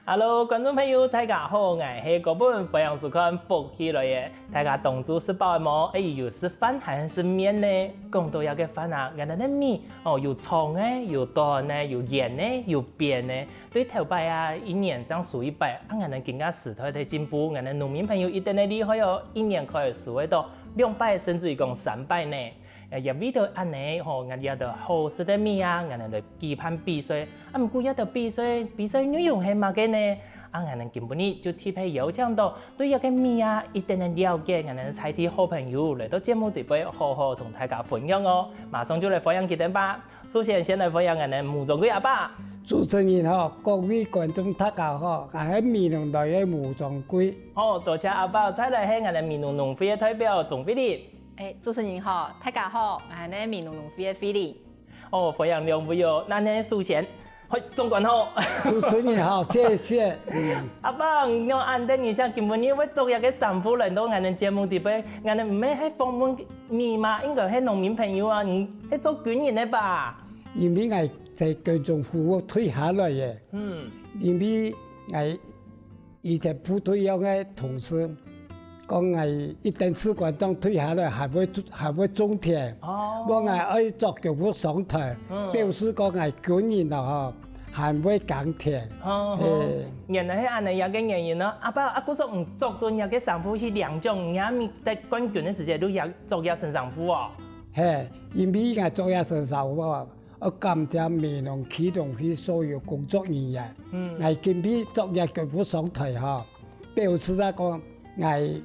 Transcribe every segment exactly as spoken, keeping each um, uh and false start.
Hello，觀眾朋友，大家好，𠊎係高本，歡迎收看《福氣來了》。大家當晝食飽了無？欸，有食飯還係食麵呢？講到這个飯啊，𠊎等个米哦，有長个，有短个，有圓个，有扁个。對頭擺啊，一年正收一擺，啊，𠊎等今下時代在進步，𠊎等農民朋友一定个厲害哦，一年可以收得到兩擺，甚至於講三擺呢。 也為著恁仔吼，𠊎這兜好食个米啊，𠊎等來舉辦比賽。啊，毋過這兜比賽，比賽內容係麼个呢？啊，𠊎等今晡日就特別邀請到對這个米啊，一定个了解，𠊎等在地好朋友來到節目裡背，好好同大家分享哦。馬上就來歡迎佢等吧。首先，先來歡迎𠊎等吳掌櫃阿伯。主持人好，各位觀眾大家好，𠊎係美濃來个吳掌櫃。好，多謝阿伯，再來係𠊎等美濃農會个代表鍾惠玲。 欸，主持人好，大家好，𠊎係美濃農會个惠玲。哦，歡迎兩位哦，恁仔首先，嘿，總管好。主持人好，謝謝。嗯。阿伯，你仰恁得人惜今晡日會著這个衫褲來到𠊎等節目裡背，𠊎等毋係係訪問你嘛，應該係農民朋友啊，你係做軍人个吧？因為𠊎在軍中服務退下來个，嗯。因為𠊎 以前部隊樣个同事，講𠊎一等士官長退下來還會，還會種田，哦。講𠊎愛著舊服上台，嗯。表示講𠊎軍人了吼，還會耕田。哦，嘿。原來係恁仔樣个原因哦。阿伯，啊，故所你著著這个衫褲去領獎，你阿姆在冠軍个時節，你也著這身衫褲哦？嘿，因為𠊎著這身衫褲哦， 愛感謝美濃區農會所有工作人員。嗯。𠊎今晡日著這舊服上台吼，表示啊講，𠊎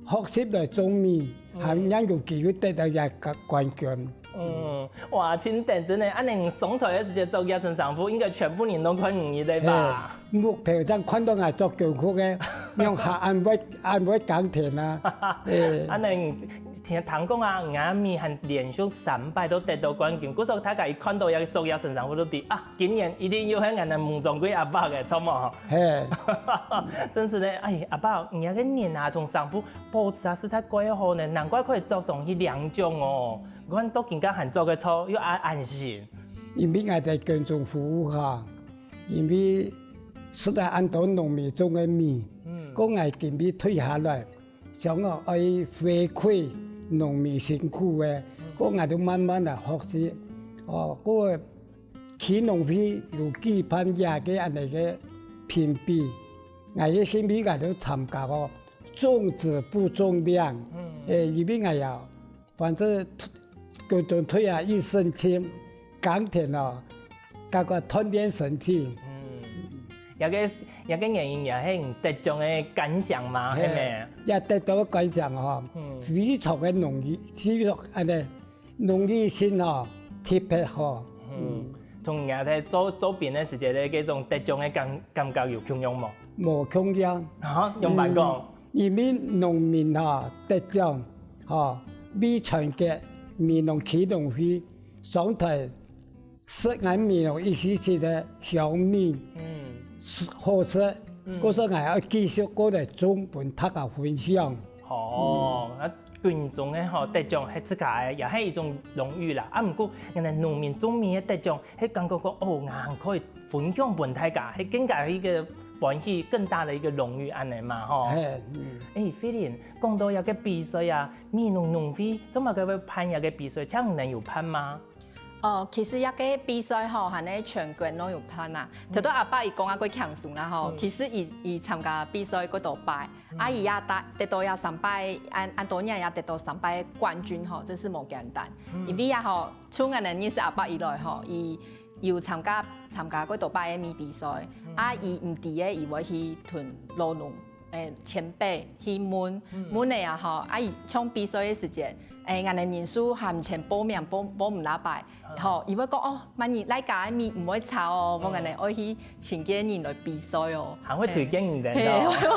學習來種米，嗯。還正有機會得到這个冠軍。嗯，哇，真等真个，恁仔上台个時節著這身衫褲，應該全部人都看你个吧？嘿，目標正看到𠊎著舊服个，用下恁會，恁會耕田啊。嘿。恁仔 聽，聽講啊，𠊎阿姆還連續三擺都得到冠軍，故所大家一看到這著這身衫褲就知啊，今年一定又係𠊎等吳掌櫃阿伯个，著無？嘿。真係呢，哎，阿伯，你這个人啊，同衫褲保持啊，實在蓋好呢，難怪可以著上去領獎哦。你看到今下還著得著，又恁安心。因為𠊎在軍中服務哈，因為實在恁多農民種个米，嗯。講𠊎今晡日退下來， 想講愛回饋農民辛苦个，嗯。講𠊎就慢慢來學習。哦，該个區農會有舉辦這个恁仔个評比，𠊎个幸運𠊎就參加哦，種子不種糧。嗯。欸，因為𠊎也，反正 軍中退下一身輕，耕田哦，該个鍛鍊身體。嗯，這个，這个原因也係你得獎个感想嘛，係無？嘿，也得到感想吼，嗯。非常个農藝，非常恁仔，農藝性吼，特別好。嗯，嗯。同人家在做，做兵个時節个這種得獎个感，感覺有共樣無？無共樣。啊，仰般講？嗯。 因為農民吼，得獎吼，為團結美濃區農會上台食𠊎美濃一區區个香米，嗯。好食，嗯。故所𠊎愛繼續過來種分大家分享。哦，嗯。啊，軍中个吼，得獎係自家个，也係一種榮譽啦。啊，毋過，原來農民種米个得獎，係感覺講，哦，𠊎還可以 分享分大家，係更加一个歡喜、更大的一个榮譽恁仔嘛，吼。嘿，嗯。欸，惠玲，講到這个比賽啊，美濃農會做麼个會辦這个比賽？請問有辦嗎？哦，其實這个比賽吼，還係全國都有辦啊。嗯。頭頭阿伯佢講啊，過輕鬆啦吼。嗯。其實佢，佢參加比賽過多擺，嗯。啊，佢也得，得到這三擺，恁，恁多年也得到三擺冠軍吼，真係無簡單。嗯。因為啊吼， 從𠊎等認識阿伯以來吼，佢有參加，參加過多擺个米比賽，嗯。啊，佢毋知个，佢會去同老農，欸，前輩去問，嗯。問个啊吼，啊，佢像比賽个時節，欸，𠊎等人數還毋曾報名，報，報毋落擺，嗯。吼，佢會講，哦，麼人哪家个米毋會差哦，嗯。𠊎等愛去 尋个人來比賽哦。還會推薦人哦。嘿，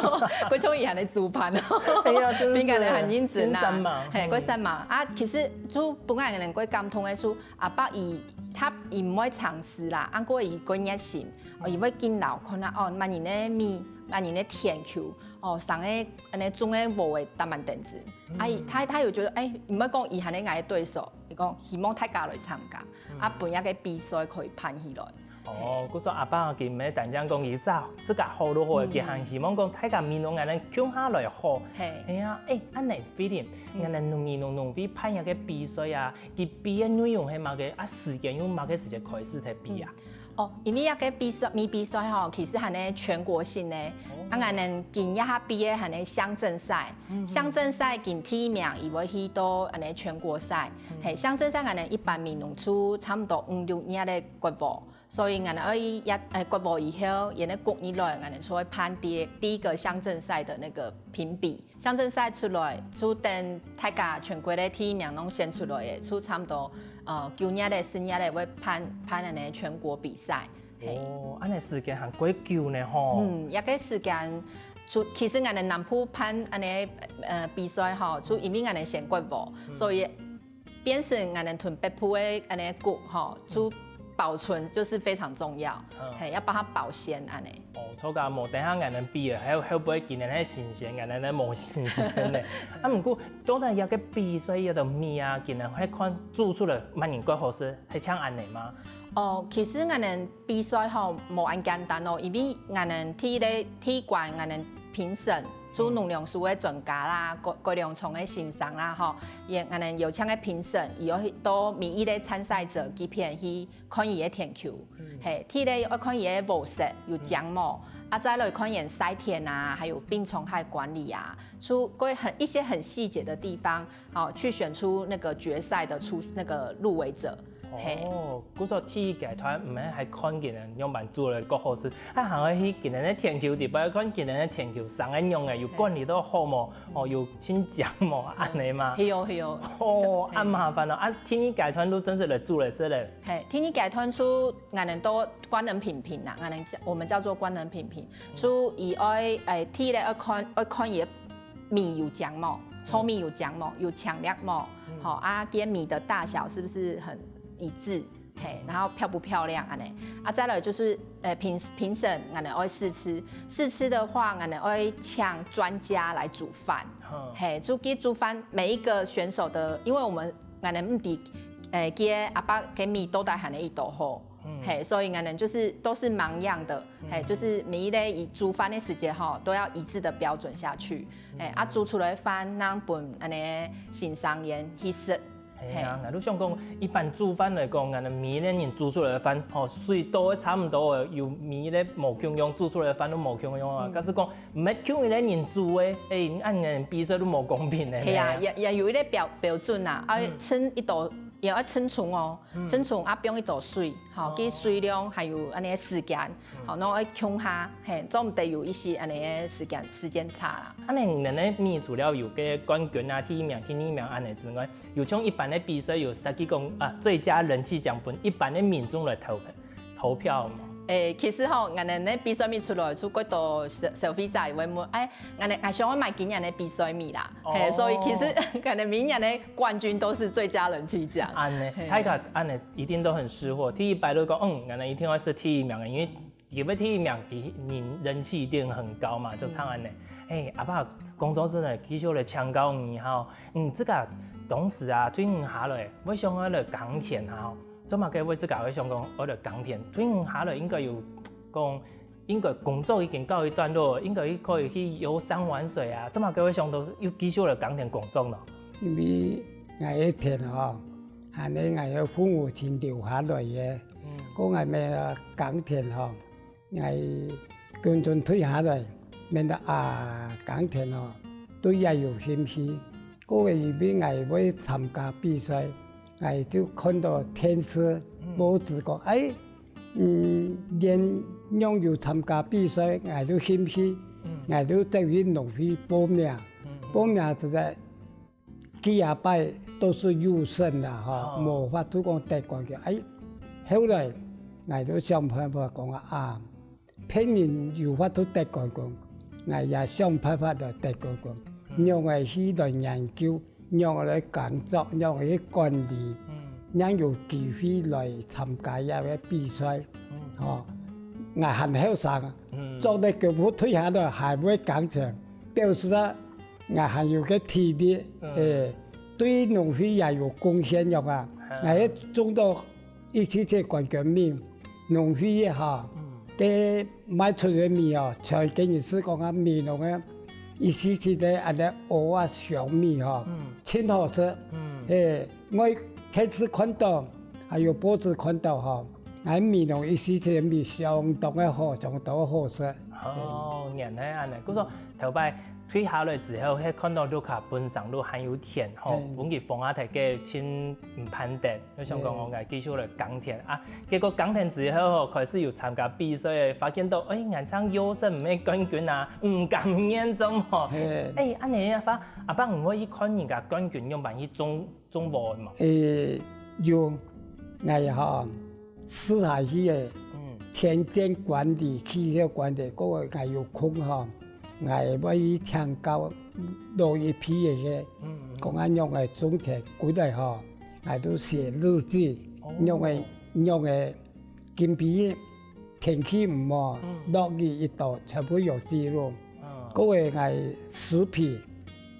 嘿，過像佢恁仔主辦哦。哎呀，真是比𠊎等還認真啊。真煞猛。嘿，嗯。過煞猛。啊，其實就分𠊎个人過感動个，就阿伯佢，佢，佢毋會藏私啦，啊，過佢過熱心，哦，佢會緊留看啊，哦，麼人个米，麼人个田坵，哦，生个，恁仔種个禾仔，打滿等子。啊，佢，佢，佢有覺得，哎，毋會講佢還係𠊎个對手，佢講希望大家來參加，嗯。啊，分這个比賽可以辦起來。哦，故所阿爸佢毋係單淨講佢自自家好就好，嗯。佢還希望講大家美濃𠊎等共下來好。嘿。係啊，誒，恁呢，Philip，嗯。𠊎等美濃農會辦這个比賽啊，佢比个內容係麼个？啊，時間用麼个時間開始在比啊？嗯。哦，因為這个比賽，米比賽吼，其實還係全國性个。哦。啊，𠊎等今這下比个還係鄉鎮賽。嗯哼。鄉鎮賽今第一名，佢會去到恁呢全國賽。嗯。嘿，鄉鎮賽𠊎等一般美濃就差不多五六月个國五。 所以𠊎等愛一，呃，國五以後，佢等國一來，𠊎等就會辦第，第一個鄉鎮賽的那個評比。鄉鎮賽出來，就等大家全國个第一名攏選出來个，就差不多，呃，九月个、十月个會辦，辦恁呢全國比賽。嘿。哦，恁呢時間還過久呢吼。嗯，這个時間，就，其實𠊎等南部辦恁呢，呃，比賽吼，就因為𠊎等選國五，嗯。所以 變成𠊎等同北部个恁呢穀吼，就保存就是非常重要，嗯。嘿，要幫它保鮮恁呢。哦，著啊，無等下𠊎等比了，還有會不會今年个新鮮，𠊎等無新鮮呢？啊，毋過，到底這个比賽這个米啊，今年係看做出來麼人較好食，係像恁呢嗎？哦，其實𠊎等 比賽吼，無恁簡單哦，因為𠊎等第一个，第一關𠊎等評審，就農糧署个專家啦，改，改良場个先生啦，吼，也𠊎等邀請个評審，佢愛去到每一个參賽者該片去看佢个田坵，嗯。嘿，第一个愛看佢个禾實有靚無，啊，再來看佢个曬田啊，還有病蟲害管理啊，就會很，一些很細節的地方，哦，去選出那個決賽的出，那個入圍者。 嘿。哦，故所第一階段毋係還看佢等樣般做了較好食，還還愛去佢等个田坵裡背看佢等个田坵生个樣仔，有管理到好無？哦，有清潔無？恁呢嘛。係哦，係哦。哦，恁麻煩哦。啊，第二階段就正式來做了，係咧。嘿，第二階段就𠊎等都官能品評啦，𠊎等叫，我們叫做官能品評，就佢愛，誒，第一个愛看，愛看佢个 米有靚無，糙米有靚無，有青綠無，嗯。吼，啊，佢个米的大小是不是很一致？嘿，然後漂不漂亮恁呢？啊，再來就是，呃，評，評審，𠊎等愛試吃，試吃的話，𠊎等愛請專家來煮飯。哼。嘿，就佢煮飯，每一個選手的，因為我們，𠊎等毋知，呃，佢个阿伯个米到底還係幾多好，嗯。嘿，所以𠊎等就是都是盲樣的， 嘿，就是每一个佢煮飯个時節吼，都要一致的標準下去。嘿，啊，煮出來个飯，正分恁呢先生佢等去食。係啊，嘿。𠊎就想講，一般煮飯來講，𠊎等每一个人煮出來个飯，吼，水都會差毋多个，有每一个無共樣，煮出來个飯都無共樣啊。嗯。假使講，毋係共一个人煮个，誒，恁呢比賽都無公平个呢。係啊，也，也有一个標，標準啊，啊，嗯。稱一道，也要稱重哦。 嗯。稱重啊，放一道水，吼，哦。佢水量還有恁呢个時間，嗯。吼，攏愛共下，嘿，做毋得有一些恁呢个時間，時間差啦。恁呢，你等个米除了有个冠軍啊、第一名、第二名恁呢之外，有像一般个比賽有設計講啊，最佳人氣獎分一般个民眾來投，投票無？誒，其實吼，𠊎等个比賽米出來，就幾多消，消費者會問，誒， 𠊎等，𠊎想愛買今年个比賽米啦。哦。嘿，所以其實𠊎等每年个冠軍都是最佳人氣獎。恁呢，嘿。大家恁呢一定都很識貨。第一擺就講，嗯，𠊎等一定會係第一名个，因為特別第一名，佢人，人氣一定很高嘛，就像恁呢。嗯。嘿，阿爸，講到這呢，其實𠊎來請教你哈，嗯，這个當時啊，對你下來，會想愛來耕田哈，做麼个會自家會想講愛來耕田？對你下來應該有講 應該工作已經告一段落，應該可以去遊山玩水啊，做麼个會想到又繼續來耕田工作呢？因為𠊎个田吼，還係𠊎个父母親留下來个，嗯。講𠊎乜耕田吼，𠊎跟從退下來，免得啊耕田吼，對也有興趣。過後因為𠊎會參加比賽，𠊎就看到電視、嗯。報紙講，哎， 嗯，恁樣有參加比賽，𠊎就興趣，嗯。𠊎就走去農會報名。嗯。報名實在幾下擺都係優勝啦，吼，哦。無法度講得冠軍。哎，後來𠊎就想辦法講啊，啊，別人有法度得冠軍，𠊎也想辦法來得冠軍。嗯。仰仔去來研究， 仰仔來耕作，仰仔去管理，嗯。正有機會來參加這个比賽。嗯。吼，𠊎還後生，嗯。做得腳步退下來，還會耕田，表示啊，𠊎還有个體力，嗯。誒，對農會也有貢獻樣啊。嗯。𠊎係種到一七七冠軍米，農會个吼，該賣出个米吼，全个人係講啊，美濃个一四七个恁呢蚵仔香米吼，盡好食。嘿，𠊎電視看到，還有報紙看到吼，𠊎美濃一四七个米相當个好，相當个好食。哦，原來恁呢。故所頭擺退下來之後，係看到屋下本身都還有田吼，分佢風啊，大家盡毋盼得。 就想講哦，𠊎繼續來耕田啊。結果耕田之後吼，開始有參加比賽，發現到，哎，𠊎正又係毋係冠軍啊，毋甘願中吼。哎，恁呢个話，阿伯毋會去看人家冠軍樣般去種種禾嘛？誒，有，𠊎吼，試下去誒，田間管理、氣候管理，該个𠊎有空吼。 𠊎會去請教老一輩个，講啊仰个種田，古來吼，𠊎都寫日記，仰个仰个，今晡日天氣毋好，落雨幾多，全部有記錄。該个𠊎食品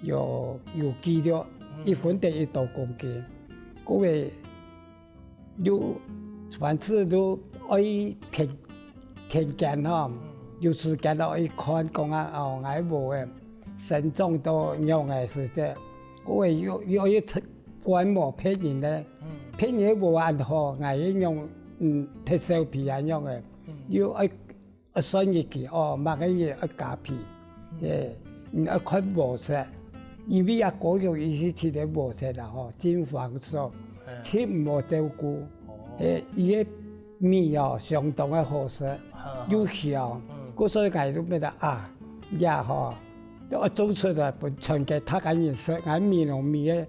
有有記錄，一分得幾多公斤，該个 又凡事都愛田田間吼，有時間就愛看講啊，哦，𠊎禾仔生長到仰仔時節，𠊎又又愛觀摩別人呢，別人个禾恁好，𠊎又仰嗯忒少肥啊仰仔，又愛 愛算日期哦，麼个月愛加肥，誒，你愛看禾色，因為啊高雄一四七个禾色啦吼，盡黃色，盡毋好照顧，誒，佢个米哦相當个好食，又香，故所以𠊎就覺得啊，也吼，愛種出來分全國大家人食，𠊎美濃米个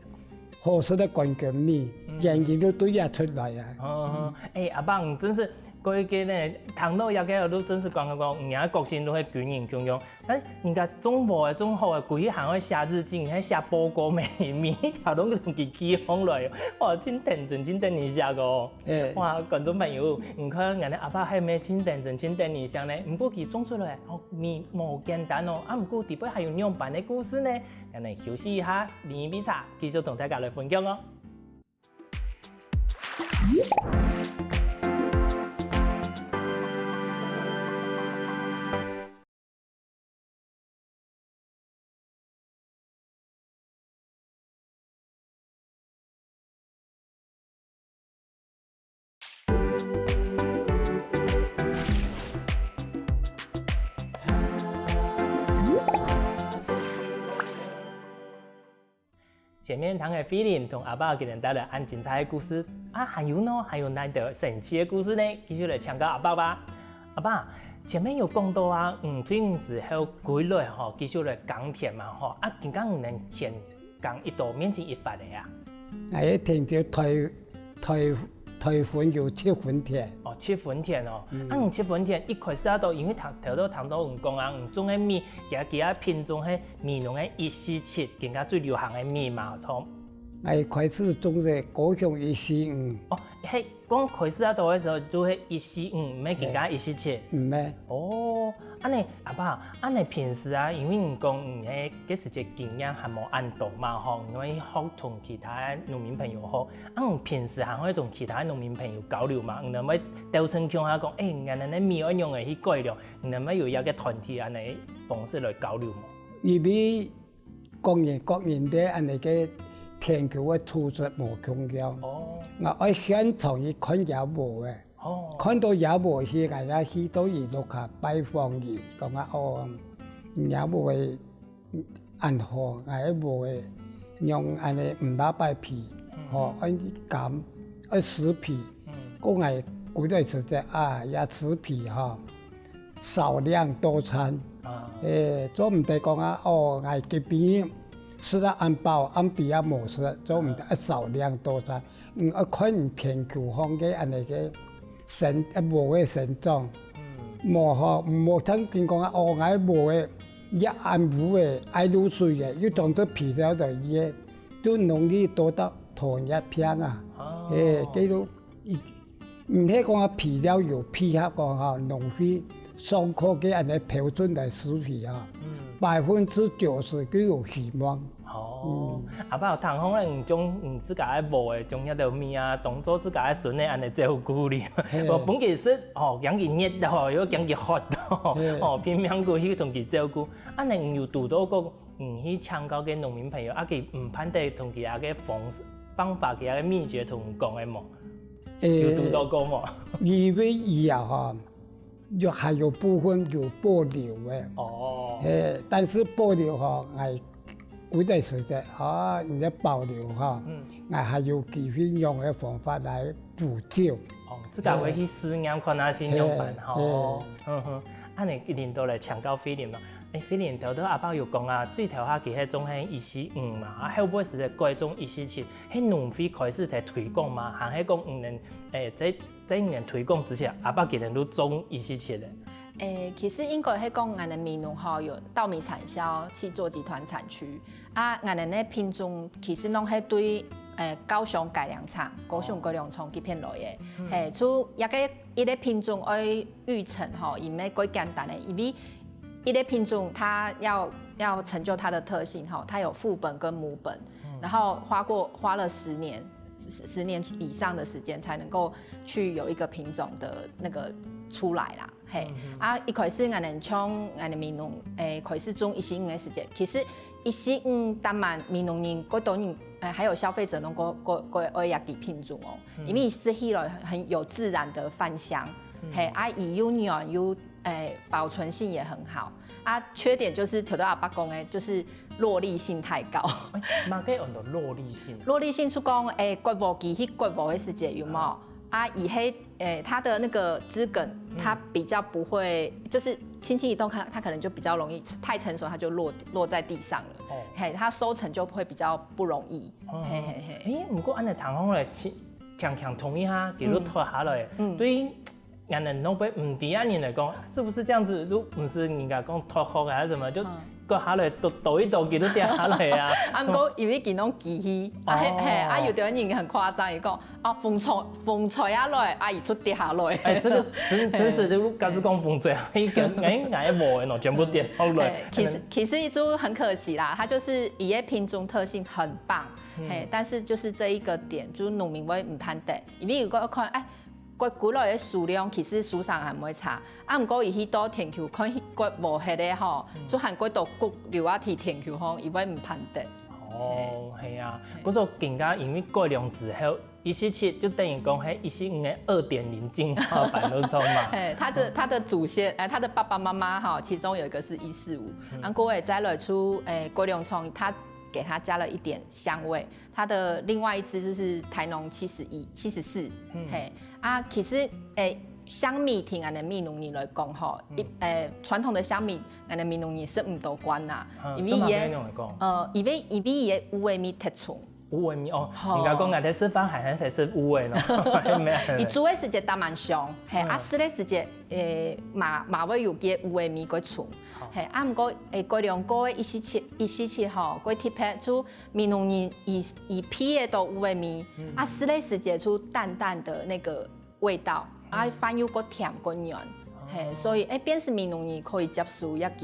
好食个冠軍米，眼睛都對這出來啊。哦，哎，阿伯，你真是過去个呢，聽到這个都真是講講講，人家個性都係軍人共樣。但人家種禾个、種好个，歸去還愛寫日記，還寫報告咩？每一條都同佢記錄來，哇，真認真，真認真寫个哦。哎，哇，觀眾朋友，你看，人家阿伯還無真認真，真認真寫呢，毋過佢種出來，哦，米無簡單哦，啊，毋過底背還有仰般个故事呢。 𠊎等休息一下，微微茶繼續同大家來分享哦。前面聽个慧玲同阿伯佢等帶來恁精彩个故事，啊，還有呢，還有哪兜神奇个故事呢？繼續來請教阿伯吧。阿伯，前面有講到啊，五對五之後歸來吼，繼續來耕田嘛吼，啊，今下你等田 耕一到面積幾闊个啊？𠊎个田就台台台分有七分田。哦，七分田哦。啊，你七分田一開始啊，都因為頭頭都聽到你講啊，你種个米，佢佢个品種係美濃个一四七，今下最流行个米嘛，著。𠊎開始種个高雄一四五。哦，係 講開始啊，到个時候就係一四五，毋係今下一四七。毋係。哦，恁呢，阿伯，恁呢平時啊，因為你講你係該時節經驗還無恁多嘛吼，你愛學同其他農民朋友學，啊，你平時還會同其他農民朋友交流嘛？你能毋能鬥陣共下講，誒，𠊎等个米愛仰仔去改良？你能毋能有一個團體恁呢方式來交流無？因為 各人各人个恁呢个田坵个土質無共樣。哦。𠊎愛現場去看這禾仔，哦。看到這禾去，𠊎也去到佢屋下拜訪佢，講啊，哦，這禾仔恁好，𠊎个禾仔仰恁呢毋罅擺肥，吼，愛減，愛施肥。嗯。過𠊎歸來時節啊，也施肥吼。 少量多餐。啊。誒，做毋得講啊，哦，𠊎今晡日食到恁飽，暗晡也無食，做毋得，啊，少量多餐。嗯，愛看你田坵項个恁呢个生，啊，禾个生長。嗯。無吼，無聽見講啊，哦，𠊎禾个也恁烏个，愛露水个，又當做肥料个，也就容易多到糖尿病啊。哦。誒，這就 毋係講啊肥料有配合講吼，農會上課个恁呢標準來施肥吼，嗯。百分之九十都有希望。哦。哦，阿爸有聽講咧，你將你自家个禾仔，將遐个米啊，當做自家个孫仔恁樣照顧哩。嘿。無，本其實吼，驚佢熱到，又驚佢渴到，嘿。吼，拼命過去同佢照顧。恁樣你有堵到過，嗯，去請教个農民朋友，啊，佢毋盼得同佢个方式、方法、佢个秘訣同你講个無？有堵到過無？因為佢啊吼， 就還有部分有保留个。哦。嘿，但是保留吼，𠊎歸個時節啊，你个保留吼，嗯。𠊎還有機會用个方法來補救。哦，自家會去試驗看啊，先用辦吼。嘿，嘿。嗯哼，恁樣一定都來請教菲林啦。誒，菲林，頭頭阿伯有講啊，最頭下佢係種係一四五嘛，啊，後尾時節改種一四七，係農會開始在推廣嘛，還係講你等，誒，在 在你等推廣之前，阿伯佢等都種一四七咧。誒，其實應該係講，𠊎等美濃吼有稻米產銷去做集團產區，啊，𠊎等个品種其實攏係對，誒，高雄改良場、高雄改良場這片來个。嗯。嘿，就一個一個品種愛育成吼，也毋係蓋簡單个，因為一個品種它要要成就它的特性吼，它有父本跟母本，嗯。然後花過花了十年，十十年以上的時間才能夠去有一個品種的那個出來啦。嘿，嗯哼。啊，一開始𠊎等像𠊎等美濃，誒，開始種一四五个時節，其實一四五當然美濃人，過多人，誒，還有消費者攏過過過愛這個品種哦，嗯。因為食起來很有自然的飯香，嗯。嘿，啊，佢又軟又，誒，保存性也很好。啊，缺點就是頭頭阿伯講个，就是落粒性太高。誒，麼个安到落粒性？落粒性就講，誒，割禾機去割禾个時節有無？啊。啊，佢係，誒，它的那個枝梗，嗯。它比較不會，就是輕輕一動，它它可能就比較容易太成熟，它就落落在地上了。哦。嘿，它收成就會比較不容易。哦。嘿嘿嘿。誒，不過恁樣聽講咧，強強同意哈，佢都拖下來。嗯。嗯。對於 𠊎等老輩毋知啊人來講，是不是這樣子？都毋係人家講托殼啊，還是什麼，就嗯。割下來，倒倒一倒，佢都掉下來啊。啊，毋過因為佢攏機器，啊，哦。嘿，嘿，啊，有的人很誇張，佢講，啊，風吹，風吹下來，啊，佢就跌下來。哎，這個真，真是，嘿。就假使講風吹啊，一個，哎，哪一毛的喏，全部跌下來。嘿，其實，其實就很可惜啦，它就是佢个品種特性很棒，嗯。嘿，但是就是這一個點，就是農民會毋盼得，因為有个看，哎， 割，割落來个數量其實收成還毋會差。啊，毋過佢去到田坵看去割無忒个吼，嗯。就還割到谷流啊，去田坵吼，佢會毋盼得。哦，係啊。係。故所更加因為改良之後，一四七就等於講係一四五个二點零進化版，都知道嘛。嘿，它的，它的祖先，哎，它的爸爸媽媽哈，其中有一個是一四五，嗯。然後過後再來出，哎，改良場，它給它加了一點香味。 它的另外一支就是台農七十一、七十四，嗯。嘿，啊，其實，誒，香米對𠊎等美濃人來講吼，嗯。一，誒，傳統个香米，𠊎等美濃人食毋到慣啦，嗯，因為佢个，做麼个恁樣講？呃，因為，因為佢个烏个米忒重。烏个米哦，吼。人家講𠊎等食飯還係食烏个喏，沒有。佢煮个時節當然香，嘿，嗯。啊，食个時節，誒，嘛，嘛會有佢个烏个米過重，好。嘿，啊，毋過，誒，改良過个一四七，一四七吼，過特別就 美濃人佢，佢鼻得到烏个米，嗯。啊，食个時節就淡淡的那個味道，啊，嗯。飯又過甜過軟，哦。嘿，所以，誒，變成美濃人可以接受這個。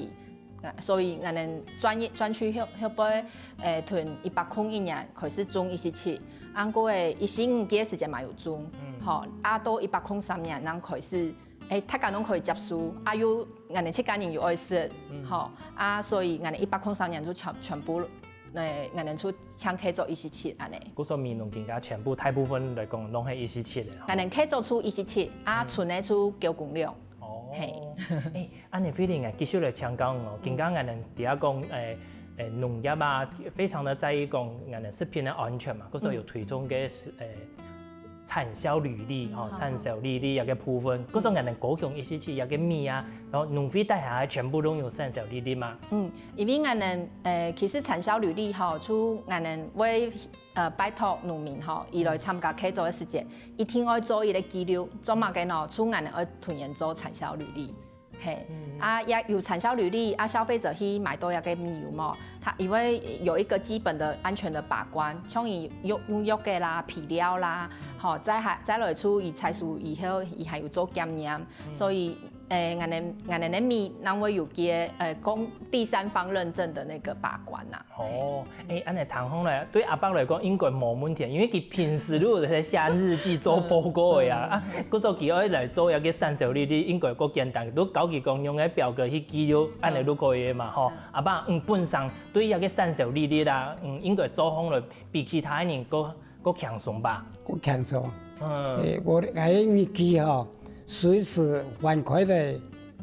啊，所以𠊎等轉一，轉去後，後背，誒，從一百空一年開始種一四七，啊，過个一四五个時節嘛有種，嗯。吼，啊，到一百空三年正開始 誒，大家攏可以接受，啊，又𠊎等自家人又愛食，嗯。吼，啊，所以𠊎等一百空三年就全，全部，誒，𠊎等就淨係做一四七恁樣。故所美濃今下全部大部分來講，攏係一四七个吼。𠊎等係做出一四七，啊，嗯。賰个就九公六。哦，嘿。誒，恁樣菲林啊，繼續來請教哦。嗯。今下𠊎等知影講，誒，誒，農業啊，非常的在意講𠊎等食品个安全嘛，故所有推崇个是，嗯。誒， 產銷履歷，吼，嗯，好，好。產銷履歷這個部分，嗯。故所𠊎等高雄一四七這個米啊，然後農會底下全部都有產銷履歷嘛。嗯，因為𠊎等，呃，其實產銷履歷吼，就𠊎等會，呃，拜託農民吼，佢來參加契作个時節，嗯。一定愛做一個記錄，做麼个呢？就𠊎等愛同佢做產銷履歷。 嘿，嗯。啊，也有產銷履歷，啊，消費者去買到這個米有無？佢因為有一個基本的安全的把關，像佢用，用藥个啦、肥料啦，嗯。吼，再還，再來處理採收以後，佢還有做檢驗，嗯。所以，誒，𠊎等，𠊎等个米正會有个，誒，公，第三方認證的那個把關吶。哦，誒，恁樣聽起來，對阿伯來講應該無問題，因為佢平時都有在寫日記、做報告个啊。嗯。啊，故所佢愛來做一個產銷履歷，應該較簡單，就教佢講用該表格去記錄，恁樣就可以了嘛，吼。嗯。阿伯，嗯，本身對這個產銷履歷啦，嗯，應該做起來比其他人較，較輕鬆吧？較輕鬆。嗯。誒，𠊎，𠊎个日記吼，隨時翻開來，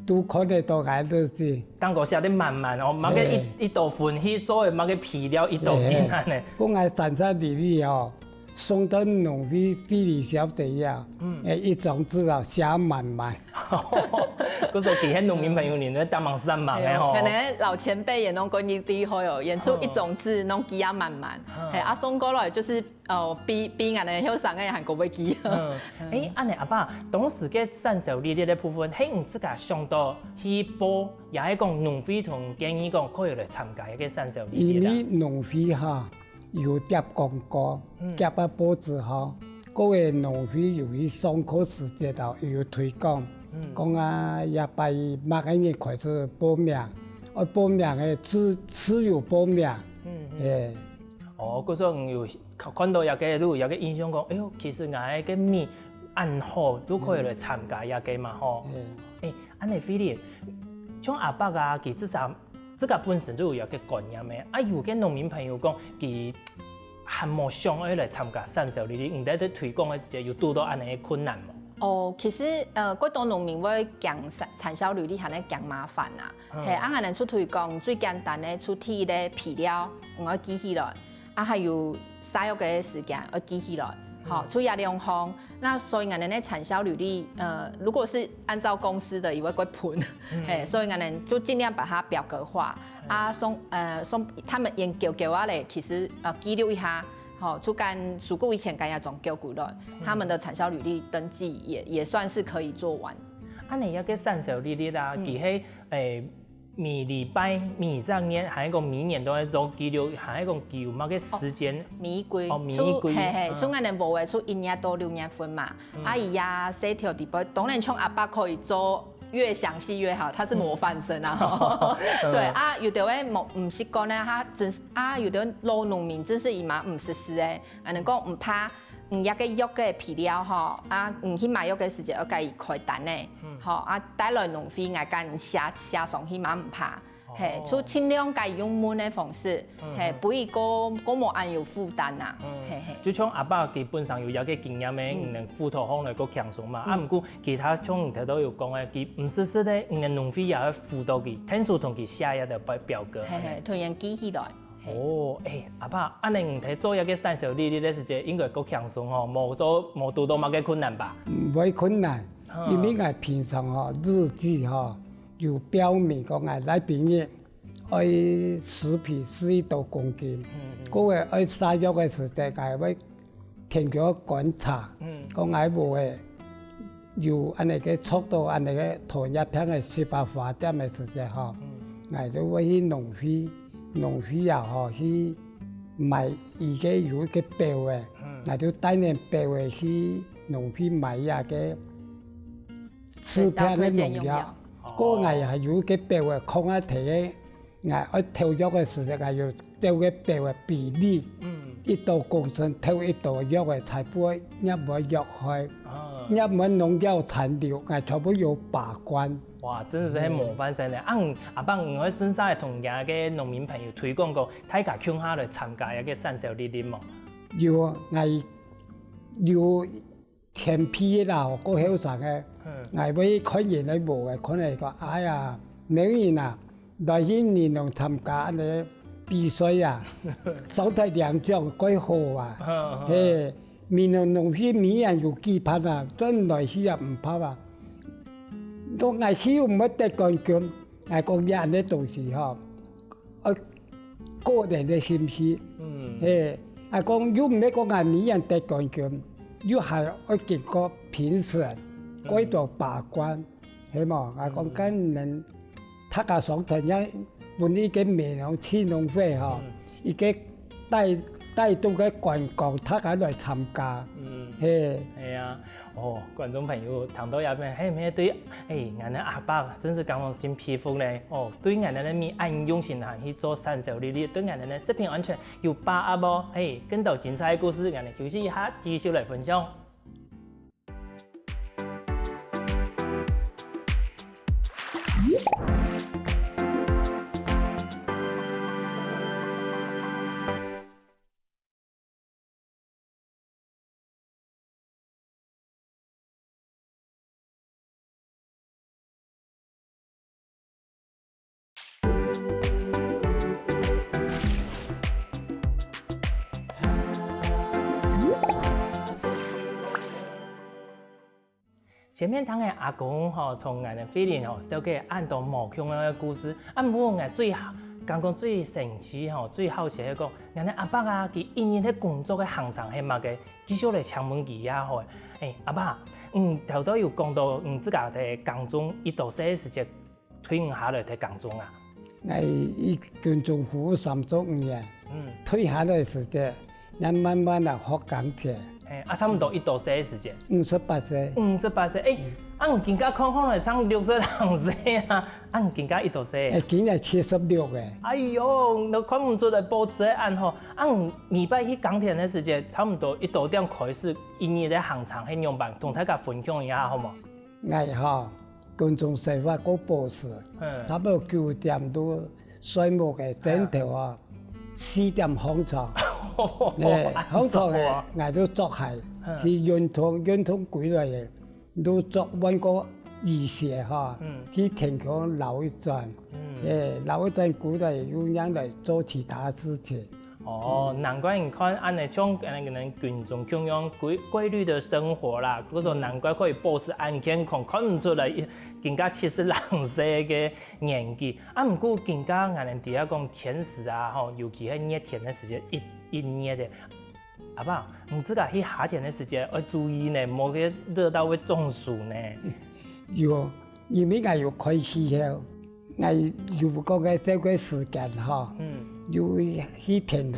都看得到𠊎个日記。當个寫得滿滿哦，麼个一，嘿。一道分析做个麼个肥料，一道嘿，嘿。印恁樣。講𠊎產銷履歷吼，送到農會助理小姐啊，嗯。誒，一張紙啊，寫滿滿。故所佢係農民朋友，你那當忙上忙的吼。哎喲，可能老前輩也攏講你厲害哦，演出一張紙攏記啊滿滿。嗯。嘿，啊，送過來就是，呃，比，比𠊎等後生个還較會記。嗯，誒，恁樣阿伯，當時个產銷履歷个部分，係你自家想到去報，也係講農會同建議講可以來參加一個產銷履歷啦？因為農會哈， 有貼廣告，嗯。貼个報紙吼，各个農會有去上課時節吼，有推廣，嗯。講啊，這擺麼个人開始報名，愛報名个自，自由報名，嗯，嗯。嘿。哦，故所你有看，看到這個，就有這個印象講，哎喲，其實𠊎个米恁好，就可以來參加這個嘛，吼。嗯。誒，恁樣Philip，像阿伯啊，佢至少 自家本身就有一個觀念个。啊，有个農民朋友講，佢還無想愛來參加產銷履歷，你在這推廣个時節有堵到恁樣个困難無？哦，其實，呃，較多農民會驚產，產銷履歷還係驚麻煩啊。嗯。嘿，啊，𠊎等出推廣最簡單个，出題个肥料，你愛記起來。啊，還有曬藥个時間愛記起來。吼，嗯。出這兩項， 那所以𠊎等个產銷履歷，呃，如果是按照公司的，也會較歕，嗯。嘿，所以𠊎等就盡量把它表格化，嗯。啊，送，呃，送他們用繳繳啊咧，其實，呃，記錄一下，吼，就跟收據以前跟一種繳過來，嗯。他們的產銷履歷登記也，也算是可以做完。啊，你這個產銷履歷啊，嗯。佢係，誒， 每禮拜、每隻月，還係講每年都愛做記錄，還係講佢有麼个時間？哦，每季。哦，每季。就，嘿，嘿，嗯。就𠊎等報个，就一月到六月份嘛。嗯。啊，佢也細條底背，當然像阿伯可以做越詳細越好，他是模範生啊。嗯。對，啊，有的會無，毋習慣呢，他真，啊，有的老農民真是佢嘛毋識字誒，啊，能夠毋怕， 嗯，這個藥个肥料吼，啊，嗯，去買藥个時節愛佮佢開單呢，嗯。吼，啊，帶來農會，𠊎佮你寫，寫上去嘛毋怕。哦。嘿，就盡量佮佢用問个方式，嗯，嘿，嗯。毋會過，過無恁有負擔啊。嗯。嘿，嘿。就像阿伯佢本身有這個經驗个，嗯。嗯，輔導項來較輕鬆嘛。嗯。啊，毋過其他像你頭先有講个，佢毋識字个，你个農會也愛輔導佢，𢯭手同佢寫一個表，表格。嘿，嘿，同樣記起來。 嘿。哦，誒，阿伯，恁樣你在做這個產銷履歷个時節，應該較輕鬆吼，無做，無堵到麼个困難吧？毋會困難，嗯。因為𠊎平常吼，日記吼，有標明講𠊎禮拜日愛十皮，十一多公斤，嗯，嗯。過後愛曬藥个時節，𠊎會 天天觀察，嗯。講𠊎無誒，有恁樣个著到恁樣个糖尿病个細胞發展个時節吼，嗯。𠊎就會去農會，農會啊吼，去買佢个有一個表誒，嗯。𠊎就帶等表誒去農會買啊个治病个農藥。哦。過後𠊎還有一個表誒，囥啊提个 𠊎愛投藥个時節，𠊎有調个表个比例，嗯。一多公升投一多藥个，才毋會，也毋會藥害，啊。也毋會農藥殘留，𠊎全部有把關。哇，真的是很模範生呢。嗯。啊，你，阿伯，你會順續同其他个農民朋友推廣講，大家共下來參加這個產銷履歷無？有啊，𠊎有 前輩啦，過後生个，嗯。𠊎會看人个無个，看了講，哎呀，某人啊，來去你農參加恁樣比賽啊，上台領獎蓋好啊。嗯，嗯。嘿，你農，農會每年有舉辦啊，轉來去也毋怕啊。講𠊎去又毋會得冠軍，𠊎講這恁樣東西吼， 呃，個人个興趣。嗯。嘿，啊，講又毋係講𠊎每年得冠軍，又還愛經過評審，嗯。過多把關，係無？啊，講嗯。可能大家上台也分一個美濃青農會吼，嗯。一個帶，帶動个觀光，大家來參加。嗯。嘿。係啊，哦，觀眾朋友聽到這片，係毋係對，哎，𠊎个阿伯真係感覺真佩服呢。哦，對𠊎个米恁用心下去做產銷履歷，對𠊎个食品安全有把握無？嘿，更多精彩个故事，𠊎等休息一下，繼續來分享。 前面聽个阿公吼，同𠊎等慧玲吼，紹介恁多無共樣个故事。啊，毋過𠊎最好，感覺最神奇吼，最好奇个講，𠊎等阿伯啊，佢一日个工作个行程係麼个？繼續來請問佢也好。哎，阿伯，嗯，頭先有講到，嗯，自家在耕種一到四个時節， 退下來在耕種啊？𠊎一耕種服務三十五年，嗯。退下來時節，𠊎慢慢來學耕田。嘿，啊，差毋多一到歲个時節。五十八歲。五十八歲，欸，嗯。啊，你今下看看來像六十零歲啊，啊，你今下一到歲？欸，今年七十六个。哎喲，都看毋出來保持个恁好。啊，你每擺去耕田个時節，差毋多一到點開始，一日个行程係仰般，同大家分享一下好無？ 𠊎吼，耕種生活過飽食，嗯。差不多九點都睡目个，枕頭啊，嗯。四點䟘床。欸，䟘床个，恁早啊。𠊎就著鞋，嗯。去運動，運動歸來个，就著換過雨鞋哈，嗯。去田坵繞一轉，嗯。欸，繞一轉歸來，又正來做其他事情。 哦，難怪你看恁呢，像恁呢跟人耕種共樣規，規律个生活啦，故所難怪可以保持恁健康，看毋出來，今下七十零歲个年紀。啊，毋過今下𠊎等知啊講天時啊，吼，尤其係熱天个時節，一，一熱个。阿爸，你自家去下田个時節，愛注意呢，莫去熱到會中暑呢。有， 因為𠊎有看氣候，𠊎有講个這個時間吼，嗯。有去田裡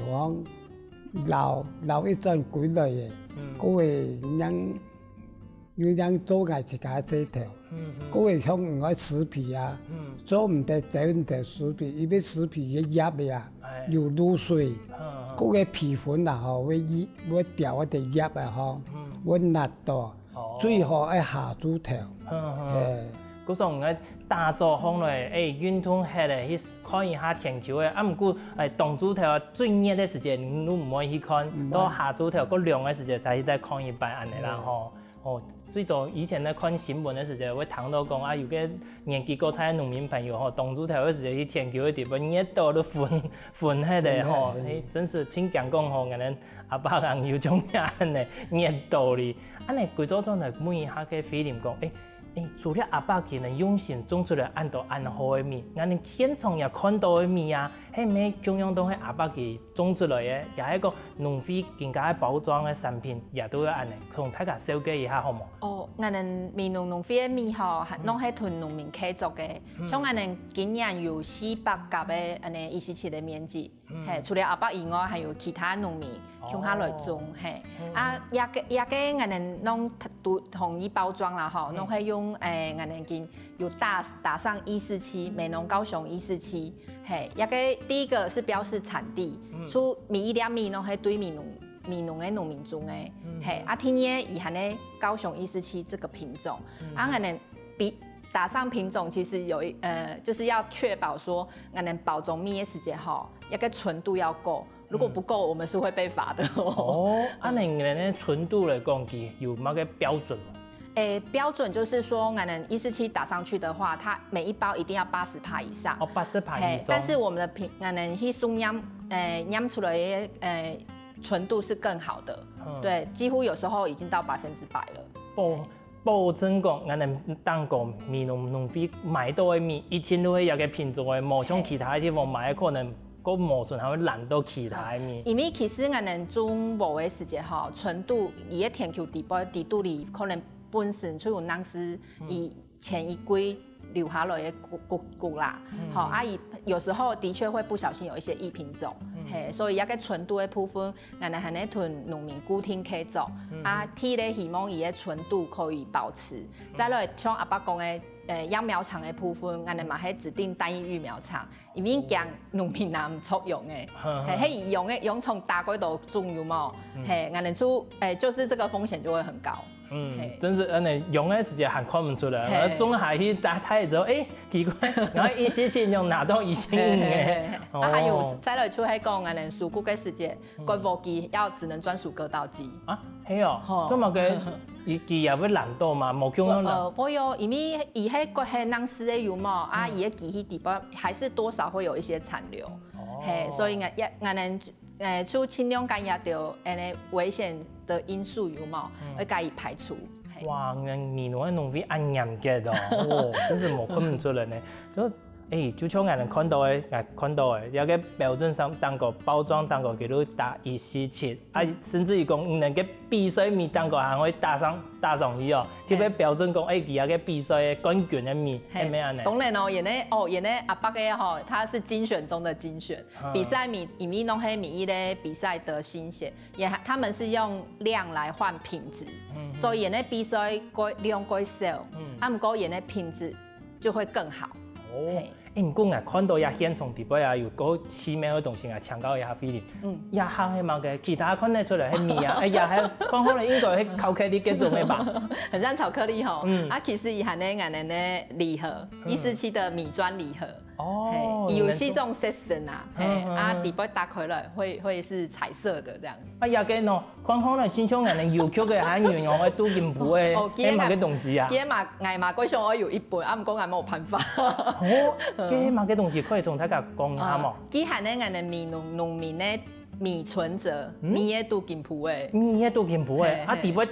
繞，繞一轉歸來个，嗯。該會正，又正做𠊎自家个事頭，嗯，嗯。該會像毋愛食皮啊，嗯。做毋得走毋得食皮，因為食皮个葉个啊，欸。有露水，嗯，嗯。該個皮粉啊吼，會一，會掉一點葉啊吼，嗯。會焫到。 哦。最好愛下晝頭。哼，哼。嘿。故所𠊎打早䟘來，欸，運動忒了，去看一下天氣个。啊，毋過，欸，當晝頭啊，最熱个時節，你都毋會去看，毋會。到下晝頭，過涼个時節才去再看一擺，恁呢啦，嗯。吼。哦，最多以前咧看新聞个時節，會聽到講啊，有個年紀較大个農民朋友吼，當晝頭个時節去田坵个地方，熱到都昏，昏忒了吼。昏忒，嗯。欸，真係真驚講吼，𠊎等 阿爸人有種樣呢，熱到哩。恁呢，歸倒轉來問一下該菲林講，欸，欸，除了阿爸佢能用心種出來恁多恁好个米，𠊎等現場也看到个米啊，係毋係共樣都係阿爸佢種出來个，也係講農會今下个包裝个產品也都有恁呢，同大家紹介一下好無？哦，𠊎等美濃農會个米吼，還，嗯。攏係同農民契作个，嗯。像𠊎等今年有四百甲个恁呢一四七个面積。 嗯。嘿，除了阿伯以外，還有其他農民，哦。共下來種，嘿。嗯。啊，這個，這個𠊎等攏都統一包裝啦吼，嗯。攏會用，欸，𠊎等已經有打，打上一四七，美濃高雄一四七，嘿，這個第一個是標示產地，嗯。就每一粒米攏係對美濃，美濃个農民種个，嗯。嘿，啊，第二，佢還係高雄一四七這個品種，嗯。啊，𠊎等 比，打上品種其實有一，呃，就是要確保說，𠊎等包裝米个時節吼，那個純度要夠，如果不夠，嗯。我們是會被罰的哦。哦，恁呢你个純度來講，佢有麼个標準無？欸，標準就是說，𠊎等一四七打上去的話，它每一包一定要八十趴以上。哦，八十趴以上。嘿，但是我們的品，𠊎等去送驗，欸，驗出來的，欸，純度是更好的。嗯。對，幾乎有時候已經到百分之百了。哦， 保證講，𠊎等當講美濃農會買到个米，一定都係這個品種个，無像其他个地方買，可能過磨損還會爛到其他个米。因為其實𠊎等種禾个時節吼，純度佢个田坵底背，底肚裡可能本身就有當時佢前一季留下來个穀，穀，穀啦。嗯。吼，啊，佢有時候的確會不小心有一些異品種。嗯。嘿，所以這个純度个部分，𠊎等還係同農民固定契作，啊，第一个希望佢个純度可以保持。再來，像阿伯講个，呃，養苗場个部分，𠊎等嘛係指定單一育苗場，因為驚農民拿毋著用个，嘿，嘿，用个用蟲打過多種有無？嘿，𠊎等就，欸，就是這個風險就會很高。 嗯，嘿。真係恁呢，用个時節還看毋出來，嘿。然後種下去打太之後，欸，奇怪，然後一時情就拿到一星嘿嘿嘿。嘿。啊，還有，哦。再來就係講，𠊎等收割个時節，嗯。割禾機要只能專屬割稻機。啊，係哦，吼。做麼个，佢，佢也會懶惰嘛，無共樣啦。呃，會哦，因為佢係割係冷死个有無？啊，嗯。佢个機器底部還是多少會有一些殘留。哦。嘿，所以𠊎，也，𠊎等 欸，就盡量減壓到恁呢危險个因素有無？嗯。愛加以排除。嘿。哇，你美濃个農會恁嚴格哦，哦，真係無看毋出來呢。就，欸，就像𠊎等看到个，𠊎看到个，這个標準上頂高，包裝頂高，佢都打一四七，啊，嗯。甚至於講，你等个比賽米頂高還會打上，打上去哦，嘿。特別標準講，欸，佢這个比賽个冠軍个米，嘿。係毋係恁呢？當然哦，因為，哦，因為阿伯个吼，他是精選中的精選。 比賽米，因為攏係每一个比賽的新血，也還，他們是用量來換品質，嗯，嗯。所以佢个比賽過，量過少，嗯。啊，毋過佢个品質就會更好。哦。嘿。欸，毋過𠊎看到這現場底背啊，有个奇妙个東西啊，請教一下菲林。嗯。這下係麼个？其他看得出來係米啊，欸，這下看好了應該係巧克力該種个吧？很像巧克力吼。嗯。啊，其實佢還係𠊎等个禮盒，嗯。一四七的米磚禮盒。 哦，嘿，有四種色澤啊，嘿，嗯，嗯，啊，嗯。底背打開來會，會是彩色的這樣。啊，這个喏，看看來，親像𠊎等郵局个，還有銀行个都金簿个，哦，哦，係麼个東西啊？佢个嘛，𠊎嘛，過想愛有一本，啊，毋過𠊎無辦法。哦，該麼个東西可以同大家講一下無？啊，佢還係𠊎等美濃農民个米存摺，嗯？米个都金簿个。米个都金簿个，嘿，啊，嘿。底背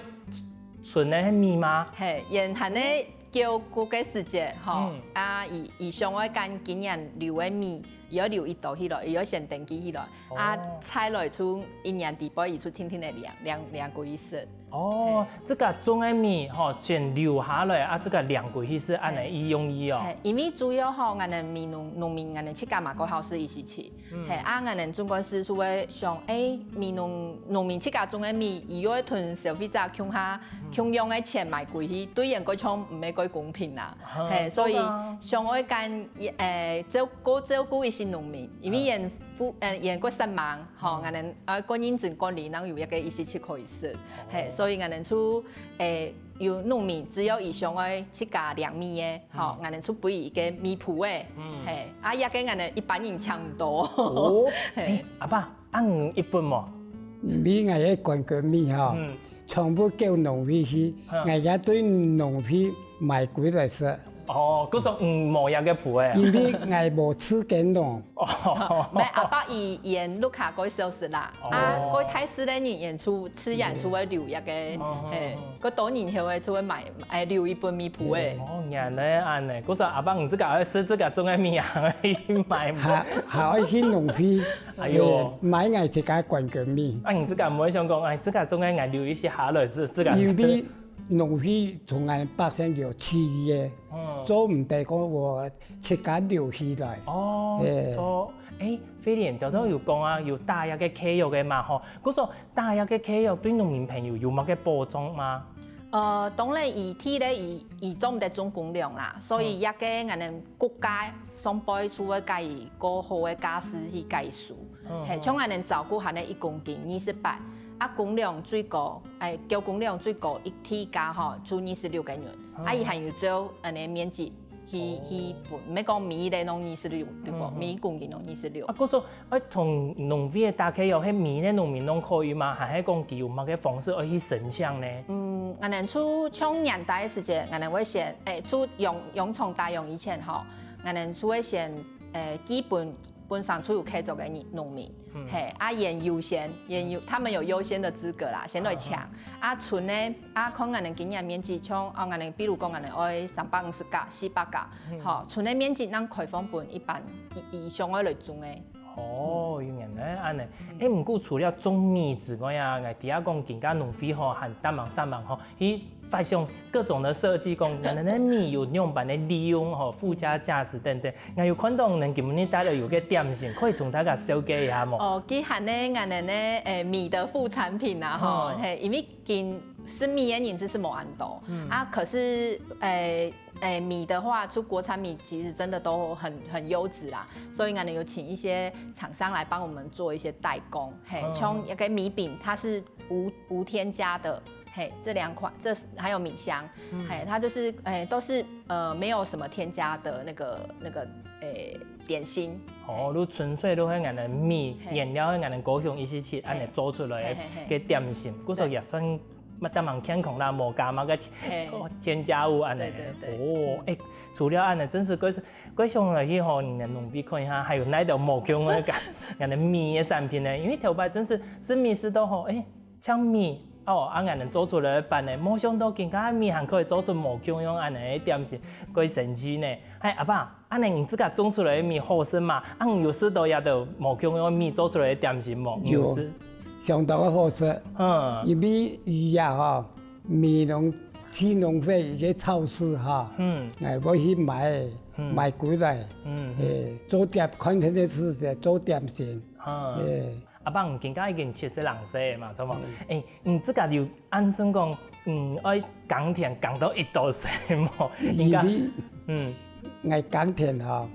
存个係米嗎？嘿，佢還係 交割个時節，吼，嗯。啊，佢，佢想愛揀今年留个米，佢愛留幾多起來，佢愛先登記起來，哦。啊，採來就一年底背，佢就定定个量，量，量歸食。哦，嘿。這个種个米，吼，先留下來，啊，這个量歸食，恁呢，嘿。佢容易哦。嘿，因為主要吼，𠊎等美濃，農民，𠊎等自家嘛，過好食一時節。 嗯。嘿，啊，𠊎等總幹事就會想，欸，美濃，農民自家種个米，佢又會同消費者共下，嗯。共樣个錢賣歸去，對佢个講毋係過公平啦。啊，嘿，所以對啊。想愛揀，欸，照顧，照顧一息農民，因為嗯。佢付，呃，佢過煞猛，吼，嗯。𠊎等，啊，過認真管理，正有一个一息節可以食。哦。嘿，所以𠊎等就，欸，有農民，只要佢想愛自家量米个， 吼，嗯。𠊎等就分佢一个米簿仔，嗯。嘿，啊，這个𠊎等一般人請毋到。哦，嘿。欸，阿伯，啊，你一般無？因為𠊎个冠軍米吼，嗯。全部叫農會去，嗯。𠊎也對農會買歸來食。哦，故所，嗯，無這个簿仔啊。因為𠊎無自耕農。 哦。毋係，阿伯佢，佢个屋下過少食啦，哦。啊，過大自然个演出，自然就會留一个，哦。嘿，過多年後个就會買，欸，留一本米簿仔。哦，原來恁呢，故所阿伯你自家愛食自家種个米啊，去買。還，還愛去農會，哎喲。欸，買𠊎自家冠軍米。啊，你自家毋會想講，欸，自家種个𠊎留一息下來食自家食。因為農會同𠊎百姓有契約，嗯。做毋得講𠊎 自家留起來。哦，欸。著。欸，菲林，頭先有講啊，有打這个契約个嘛吼，故所打這个契約對農民朋友有麼个保障嗎？呃，當然，佢第一，佢，佢做毋得種公糧啦，所以嗯。這个𠊎等國家上背就會加佢過好个價數去加佢收。嗯，嘿，嗯。像𠊎等照顧還係一公斤二十八，啊，公糧最高，欸，叫公糧最高一地價吼，就二十六個銀，啊，嗯。佢還有照恁呢面積 去，哦。去分，毋係講每一個攏二十六，對無？嗯，嗯。每一公斤攏二十六。啊，故所，愛同農會个打契約，係每一個農民攏可以嗎？還係講佢有麼个方式愛去申請呢？嗯，𠊎等就像年底个時節，𠊎等會先，欸，就養，養蟲打烊以前吼，𠊎等就會先，欸，基本，本身就有契作个農民， 嗯。嘿，啊，佢等優先，佢等有，他們有優先的資格啦，先來請。嗯，嗯。啊，賰个，啊，看𠊎等經營面積，像，啊，𠊎等，比如講，𠊎等愛三百五十甲、四百甲，嗯。吼，賰个面積，咱開放分一般，佢，佢想愛來種个。哦，原來恁呢。嗯。欸，毋過除了種米之外啊，𠊎知影講今下農會吼，還當忙上忙吼，去發想各種个設計，講𠊎等个米有仰般个利用吼，附加價值等等。𠊎有看著你等今晡日帶來有个點心，可以同大家紹介一下無？哦，其實呢，𠊎等呢，誒，米的副產品啊，吼，嗯嘿，因為今食米个人真係無恁多，啊，可是，誒，誒，米的話，就國產米其實真的都很很優質啦，所以𠊎等有請一些廠商來幫我們做一些代工，嘿，嗯像一個米餅，它是無無添加的，嘿，這兩款，這還有米香，嘿，它就是，誒，都是呃沒有什麼添加的那個那個，誒，點心。哦，就純粹就係𠊎等米，嘿原料係𠊎等高雄一四七恁樣做出來个點心，故所也算乜得蠻健康啦，無加麼个添加物恁樣。對對對。哦，誒，除了恁樣，真係蓋蓋想來去吼，你等農會看一下，還有哪兜無共个，𠊎等米个產品呢？因為頭擺真係食米食到吼，誒，像米哦，啊，𠊎等做出來个粄呢，無想到今下米還可以做出無共樣恁樣个點心，蓋神奇呢！嗨，阿爸， 恁樣你自家種出來个米好食嗎？啊，你有食到這兜無共樣米做出來个點心無？你有食？相當个好食。嗯因為佢啊吼，美濃地農會一個超市哈，嗯𠊎會去買，買歸來，嗯，誒，做點看天天食个做點心，嗯。誒，阿爸，你今下已經七十零歲嘛，著無？誒，你自家有恁算講，嗯，愛耕田耕到幾多歲無？應該，因為嗯𠊎耕田吼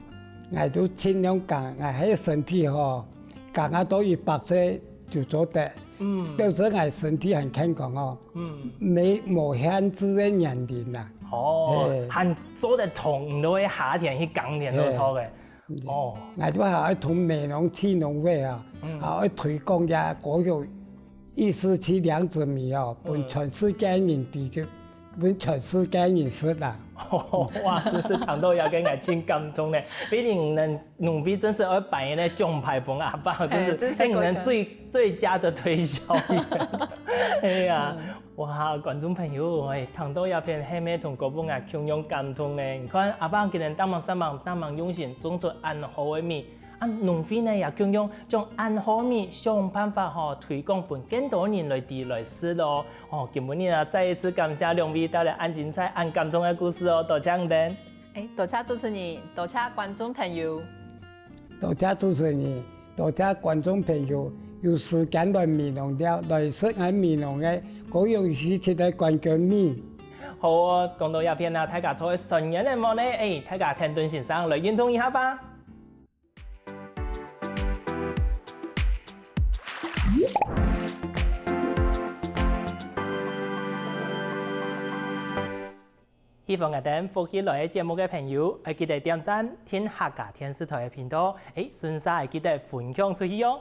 ，𠊎都盡量耕，𠊎還有身體吼，耕啊到一百歲就做得。嗯表示𠊎身體還健康哦，嗯，沒無限制个年齡啦。哦誒，還做得動，你都會下田去耕田都著个。哦，𠊎都還愛同美濃地農會啊，嗯還愛推廣這高雄一四七兩子米哦，分全世界人知，就分全世界人食啦。哇，真係聽到這个𠊎盡感動呢。畢竟你等農會真係愛頒个獎牌分阿爸，真係，哎，真係哎，你等最最佳的推銷員。哎呀，哇，觀眾朋友，哎，聽到這片係毋係同哥本𠊎共樣感動呢？你看阿爸今日當忙上班，當忙用心種出恁好个米， 啊，農會呢也共樣將恁好米想辦法吼推廣分更多人來知來食咯。哦，今晡日啊，再一次感謝兩位帶來恁精彩、恁感動个故事哦，多謝你等。誒，多謝主持人，多謝觀眾朋友。多謝主持人，多謝觀眾朋友，有時間來美濃尞，來食𠊎美濃个高雄一四七个觀光米。好哦，講到這片啊，大家做得順眼个無呢？誒，大家聽等先生來運動一下吧。 喜歡𠊎等福氣來个節目个朋友，愛記得點讚、訂客家電視台个頻道，誒，順續愛記得分享出去哦。